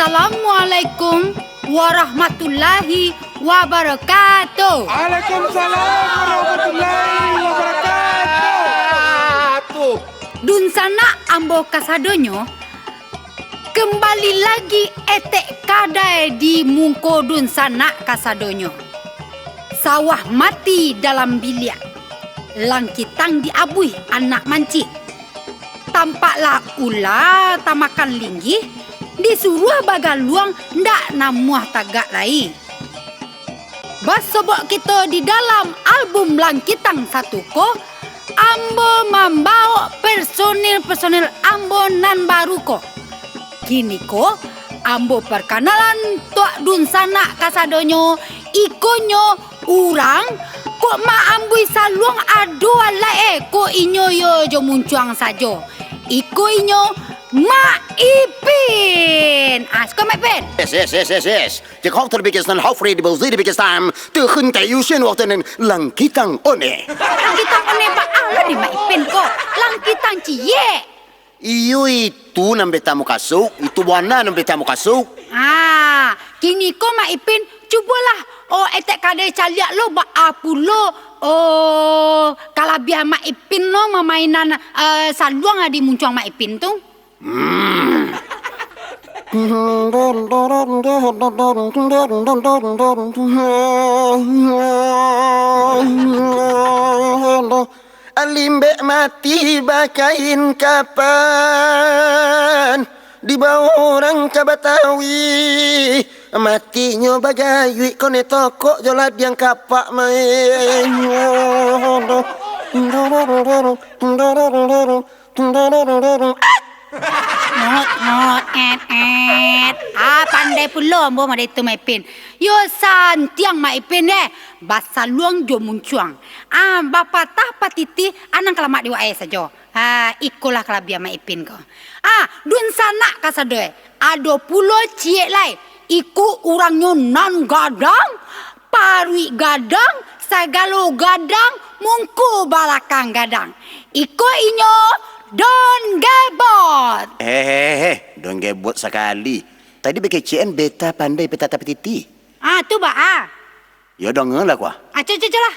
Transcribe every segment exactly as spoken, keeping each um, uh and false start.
Assalamualaikum warahmatullahi wabarakatuh. Waalaikumsalam warahmatullahi wabarakatuh. Dunsanak ambo kasadonyo, kambali lagi etek kadai di muko dunsanak kasadonyo. Sawah mati dalam biliak, langkitang diabuih anak mancik. Tampaklah ula tamakan linggih, disuruah bagaluang ndak namuah tagak lai. Basobok kito di dalam album Langkitang satu ko, ambo mambawok personil-personil ambo nan baru ko. Kiniko, ambo parkanalan tuak dunsanak kasadonyo, ikonyo urang, kok maambuih saluang ado alai eh, kok inyo yo jo muncuang sajo. Iko inyo Mak Ipin. Ah, suko Mak Ipin? Yes, yes, yes, yes, yes. Cekok terbikis nan hofri di bawah di bikis time. Tehun tayusin waktu nan langkitang one. Langkitang one baa lo di Mak Ipin ko? Langkitang ciek. Iyo itu nan beta mukasuik, itu bana nan beta mukasuik. Ah, kiniko Mak Ipin, cubolah, oh, etek kadai caliak lo baa pulo, oh, kalabiahan Mak Ipin lo mamainan, eh, saluang di muncuang Mak Ipin tu. Hmm. Alimbek mati bakain kapan, dibawo urang ka Batawi. Matinyo bagayuik kone tokok jo ladiang kapak main. Mut, mut, et, et. Ah, pandai pulo ambo mode tu, Mak Ipin. Yo santiang, Mak Ipin, deh. Basaluang jo muncuang. Ah, bapatah patitih, anang kalamak di wae sajo. Ah, ikolah kalabiahan Mak Ipin ko. Ah, dunsanak kasadonyo. Ado pulo ciek lai. Iko urangnyo nan gadang, paruik gadang, sagalo gadang, mungko balakang gadang. Iko inyo Don Gebot. Hehehe, Don Gebot sakali. Tadi bakecekan beta pandai patah patitih. Ah, tu baa? Yo, dangalah ko. Ah, co, co, co lah.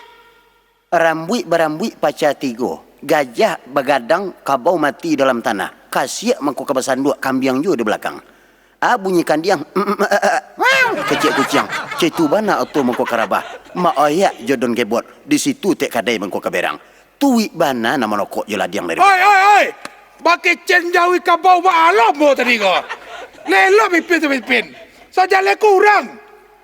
Rambuik barambuik pacah tigo, gajah bagadang kabau mati dalam tanah, kasiak mangko ka basanduak kambiang juo di balakang. Ah, bunyi kandiang, kecek kuciang, caitu bana oto mangko karabah, mak oyak jo Don Gebot, di situ tek kadai mangko ka berang. Tuik bana nan manokok jo ladiang dari. Oi, oi, oi! Bakecek jauah kabau baa lo ambo tadi ko. Lelok Mak Ipin tu, Mak Ipin. Sajaleh ko urang.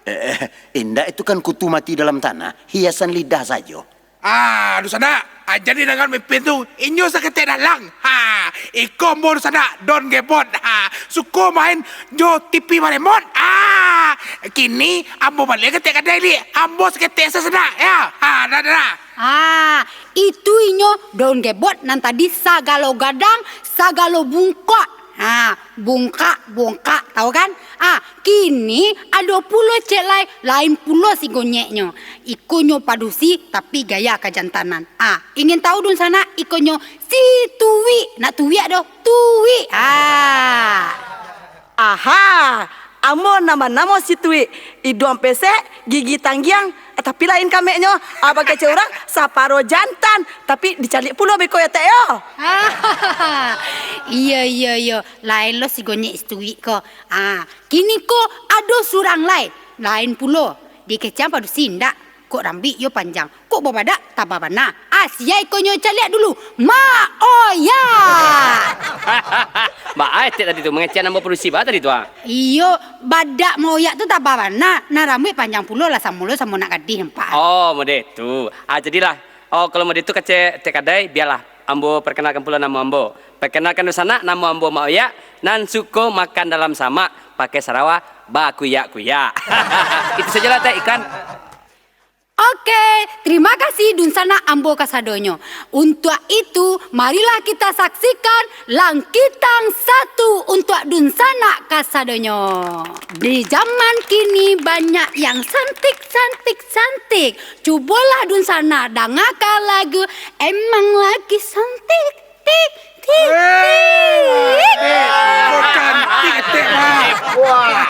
Eh, eh, indak, itu kan kutu mati dalam tanah, hiasan lidah sajo. Ah, dunsanak, ah, jadi dangan Mak Ipin tu, inyo saketek dalang. Ha, iko ambo dunsanak, Don Gebot. Ha, suko main jo T V baremot. Ah, kini ambo baliak ka tek kadai, ambo saketek sasanak, yo. Ha, dah, dah, dah. Ah, itu inyo Don Gebot nan tadi sagalo gadang, sagalo bungkak. Ha, bungkak, bungkak, tau kan? Ah, kini ado pulo ciek lai, lain pulo si gonyeknyo. Ikonyo padusi, tapi gaya kajantanan. Ah, ingin tau dunsanak, ikonyo si Tuik. Nak tuik doh, Tuik. Ah. Aha, ambo nan banamo si Tuik. Iduang pesek, gigi tanggiang, tapi lain kameknyo. Ah, bakecek urang, saparo jantan, tapi dicaliak pulo beko yo, Tek, yo. Iyo, iyo, iyo. Lain lo si gonyek si Tuik ko. Ah, kini ko ado surang lai. Lain pulo. Dikecekan padusi indak. Kok rambuik yo panjang. Kok babadak taba bana. Ah, sia ikonyo caliak dulu. Mak Oyak! Baa etek tadi tu, mangecekan ambo padusi baa tadi tu, ah? Iyo, badak Mak Oyak tu taba bana. Nah, rambuik panjang pulo lah, samo lo samo anak gadih nampak. Oh, mode tu. Ah, jadilah. Oh, kalau mode tu kecek tek kadai, bialah. Ambo perkenalkan pulo namo ambo. Perkenalkan dunsanak, namo ambo Mak Oyak, nan suko makan dalam samak, pakai sarawa bakuyak-kuyak. Itu sajolah, Tek, ikan. Oke, terima kasih dunsanak ambo kasadonyo. Untuak itu, marilah kita saksikan Langkitang satu untuak dunsanak kasadonyo. Di zaman kini banyak yang cantik, cantik, cantik. Cubolah dunsanak dangakan lagu Emang Lagi Cantik, Tik, Tik, Tik. Weh, Tek, so cantik, Tek, lah. Wah.